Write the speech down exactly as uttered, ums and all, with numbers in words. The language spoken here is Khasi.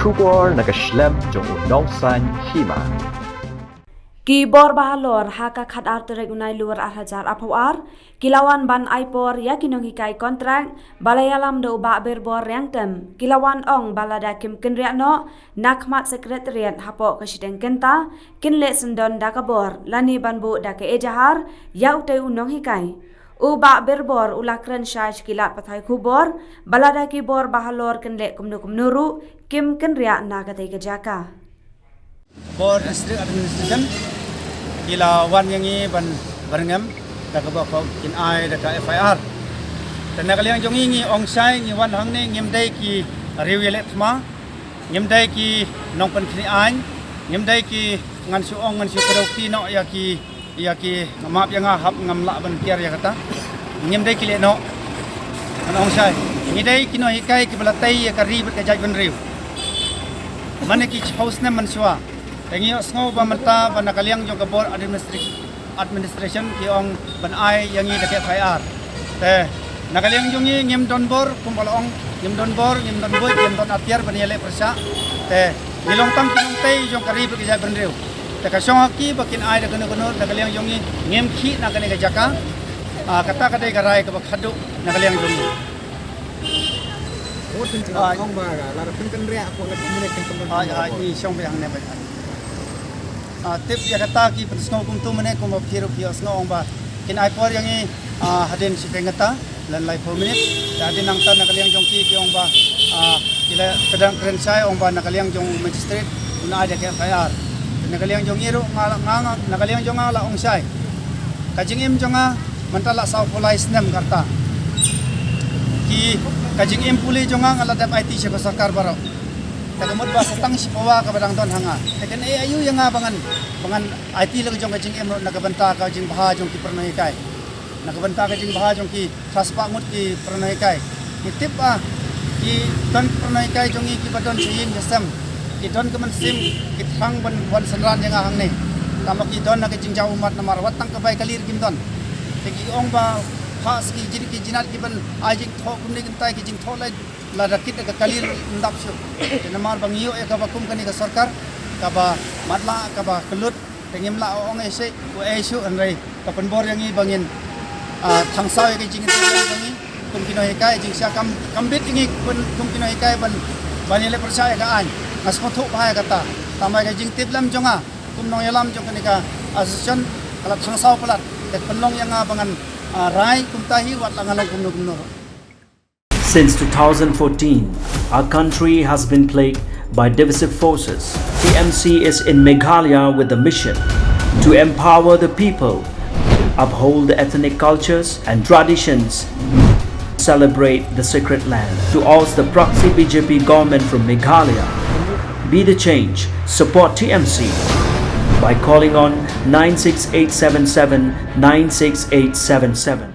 Khubor na ka shlem jong u Nongsaiñ Hima. Ki bor bahalor ha ka khatar tarik u Nailur arhajar arphew ar ki la wan ban ai por ïa ki nonghikai kontrak ba la ïalam da u Bah Birbor Riangtem. Ki la wan ong ba lada kim kynriah noh na khmat Secretariat hapoh ka shiteng kynta, kin leh syndon da ka bor lane ban buh da ka ejahar ïa utei u nonghikai. U Bah Birbor u la kren shai sha ki lad pathai khubor ba lada ki bor bahalor kin leh kumno kumno ruh, kim kynriah na katei ka jaka. Bor District Administration ki la wan ïa ngi ban byrngem da kaba kin ai da ka F I R. Te na ka liang jong ngi, ngi ong shai, ngi wan hangne ngim dei ki riew ïaleh thma, ngim dei ki nongpynkhnih aiñ, ngim dei ki, ngan shu ong, ngan shu kdew kti noh ïa ki, ïa ki, nga map ïa nga hap ngam lah ban kiar ïa kata. Ngim dei ki leh noh. Ngan ong shai, ngi dei ki nonghikai kiba la tei ïa ka ri bad ka jaitbynriew. Mane ki shiphew snem mynshuwa. Te ngi ïohsngew ba mynta ba na ka liang jong ka bor administri-, administration ki ong ban ai ïa ngi da ka F I R. Te na ka liang jong ngi ngim don bor, kumba la ong, ngim don bor, ngim don buit, ngim don atiar ban ïaleh pyrshah. Te ngi long tang ki nongtei jong ka ri bad ka jaitbynriew. Te ka shong ha ki ba kin ai da kano kano, na ka liang jong ngi ngim khih na kane ka jaka. Ah, kata ka dei ka rai kaba khadduh na ka liang jong ngi. Ai. Ai, ai, ngi shong beit hangne beit. Ah, tip ïa kata ki pynsngew kumto mynne, kumba phi ruh phi ïohsngew ong ba kin ai por ïa ngi, ah, hadien shiteng kynta, lane laiphew minit. Te hadien nangta na ka liang jong ki ki ong ba, ah, ki la kren shai ong ba na ka liang jong magistrate un ai da ka F I R. Na ka liang jong ngi ruh nga, nga, nga, na ka liang jong nga la ong shai. Ka jingim jong nga mynta la sawphew lai snem ka rta. Ki, ka jingim pule jong nga, nga la dep aiti sha ka sorkar baroh. Te ka mut ba sa tang shi pawa kaba dang don ha nga. Te kan ai aïu ïa nga ba ngan, ba ngan aiti la ka jong ka jingim ruh na ka bynta ka jingbha jong ki pyrnoi hikai, na ka bynta ka jingbha jong ki thaspah ngut ki pyrnoi hikai. Ngi tip ba ki don pyrnoi hikai jong ngi kiba don sha ïing sha sem, ki don ka mynsiem, ki thrang ban wan synran ïa nga hangne. Tangba ki don na ka jingjaw ummat namar wat tang ka bai kali ruh kim don. Te ki ong ba ha ki jin, ki jinat kiban ai jingthoh kumne, kynta ki jingthoh la, la da kit da ka kali ruh ym dap shuh. Te namar ba ngi ïoh ïa kaba kum kane ka sorkar kaba matlah, kaba kyllut. Te ngim lah ong ei shuh, u ei shuh, hynrei ka pynbor ïa ngi ba ngin, ah, thangsaw ïa ka jingim jong ngi kum ki nonghikai. Jingshisha kam, kam bit ïa ngi kum, kum ki nonghikai ban, ban ïaleh pyrshah ïa ka aiñ. Nga sngewthuh bha ïa kata. Tangba ïa ka jingtip lem jong nga kum nongïalam jong kane ka association ka la thangsaw palat. Te pynlong ïa nga ba ngan, ah, rai kumta hi wat la nga long kumno kumno ruh. Since two thousand fourteen, our country has been plagued by divisive forces. T M C is in Meghalaya with the mission to empower the people, uphold the ethnic cultures and traditions, celebrate the sacred land. To oust the proxy B J P government from Meghalaya, be the change, support T M C by calling on nine six eight seven seven nine six eight seven seven.